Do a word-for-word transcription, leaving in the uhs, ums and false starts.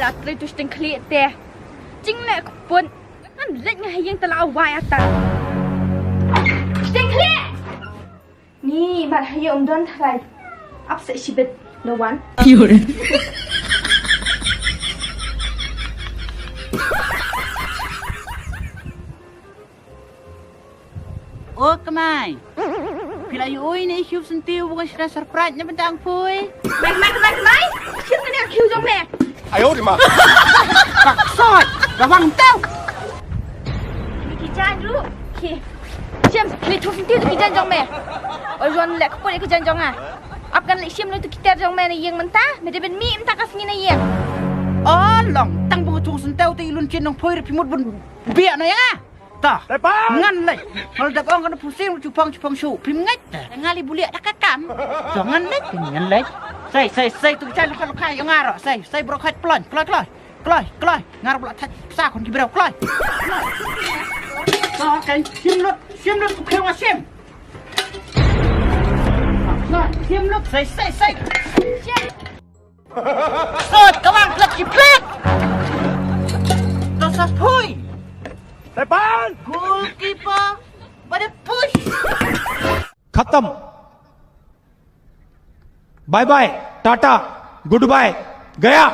Tat le tu sting khlieh te. Jing le kput. Ngan leit nga ha ïing te la wai ata. Sting khlieh. Ni mat ha ïing um don trai. Ap se shibit. No one. O kmai. Phi la ïohi ne i Khiew Syntiew ba ka shna surprise na bynta phi? Mai, mai, mai, mai. Shim kane ka Khiew jong me. Ayo di ma. Ka soi. Ka wang tau. Ni ki jan ruh. Ki. Shim, ni Khiew Syntiew ki jan jong me. O jon lek pun ki jan jong nga. Ap kan lek shim lu tu ki ter jong me na ïing mynta. Me dei ban mih mynta ka sngi na ïing. O long tang ba ka Khiew Syntiew te i lun chin nong poi re phi mut bun biak na ïing ah. Ta. Tepan! Ngan leit. Ngal dep ong kan pusing chupang chupang shu. Phim ngeit te. Ngali buliak da ka kam. To ngan leit, phim ngan leit. Sei, sei, sei tu chai lukai lukai ïa nga ro. Sei, sei bro khait plon. Kloi, kloi. Kloi, kloi. Ngar bla thait psa kon ki bro. Kloi. To kan shim lut, shim lut ku khrew nga shim. Kloi, shim lut. Sei, sei, sei. Shim. Sot, kawang, klet, ki klet. To sa phui. Tepan. Goalkeeper, pada push. खत्म। Bye bye, tata, goodbye, गया।